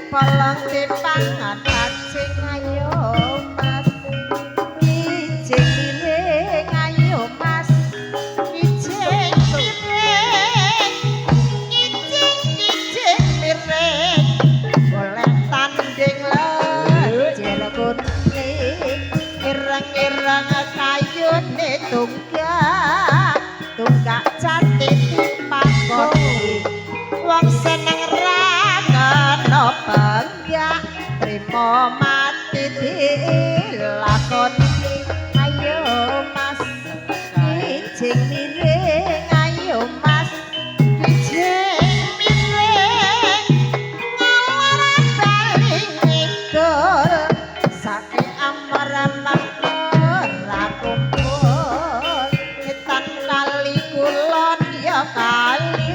Polong dipangan acing ayo Mas. Kijing miring ayo Mas. Kijing miring. Kijing kijing miring. Golek tanding lenjer kuning. Ireng-ireng kayune tunggak. Tunggak jati dipakoni. Wong seneng ra kena penggak. Trimo mati dilakoni. Ayo Mas. Kijing miring ayo Mas. Kijing miring. Ngalor bali ngidul. Saking amor ora kumpul. Ngetan kali kulon ya kali.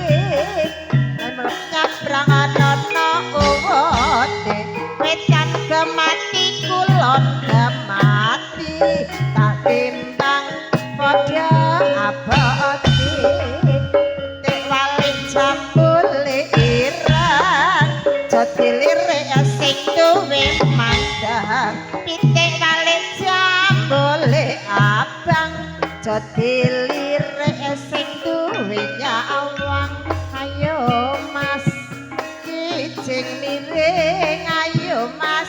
Nyabrang ana uwone. Wetan kemati kulon kemati. Tak timbang padha abote. Tek walik jambule ireng. Jati lirik sing duwe mandang. Pitik walik jambule abang. Jati lirik sing duwe nyawang. Ayo Mas. Kijing miring ayo Mas.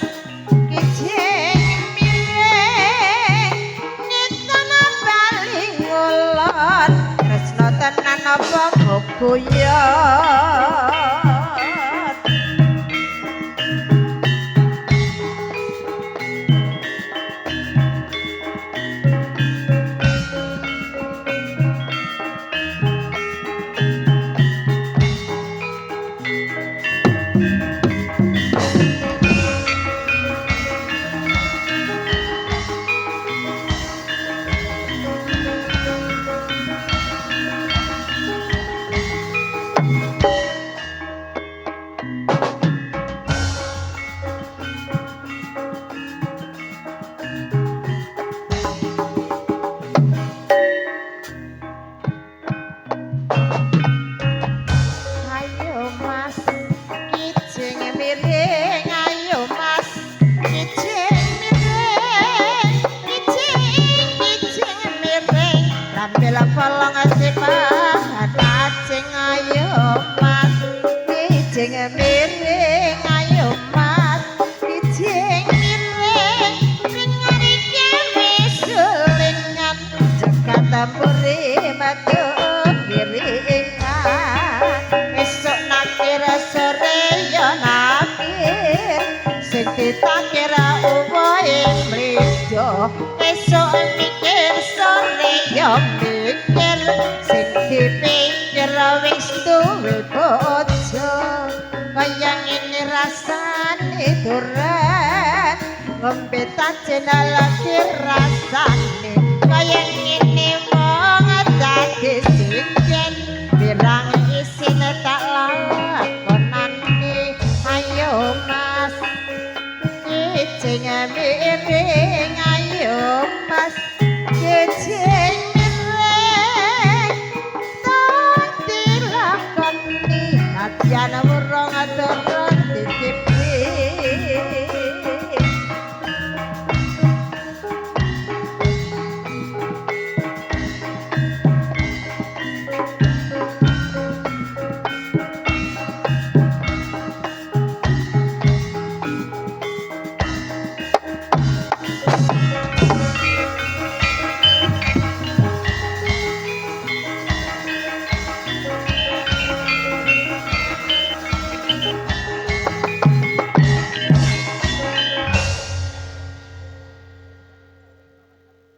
Kijing miring. Ngetan bali ngulon. Tresno tenan apa guyon. Ayo Mas, kijing miring ayo Mas, kijing miring, kijing kijing miring, rambel polong dipangan acing ayo Mas, kijing miring ayo Mas, kijing miring, ringarike wis sulingan, jegat mburi metu kiringan. Esuk nakir sore ya nakir sing ditakir uwohe mlijo. Esuk mikir sore ya mikir sing dipikir wis duwe bojo. Kaya ngene rasane duren ngombe tajen lagi rasane. Kaya ngene wong dadi sinden pirang isine tak lakonane. Ayo Mas, kijing miring ayo Mas, kijing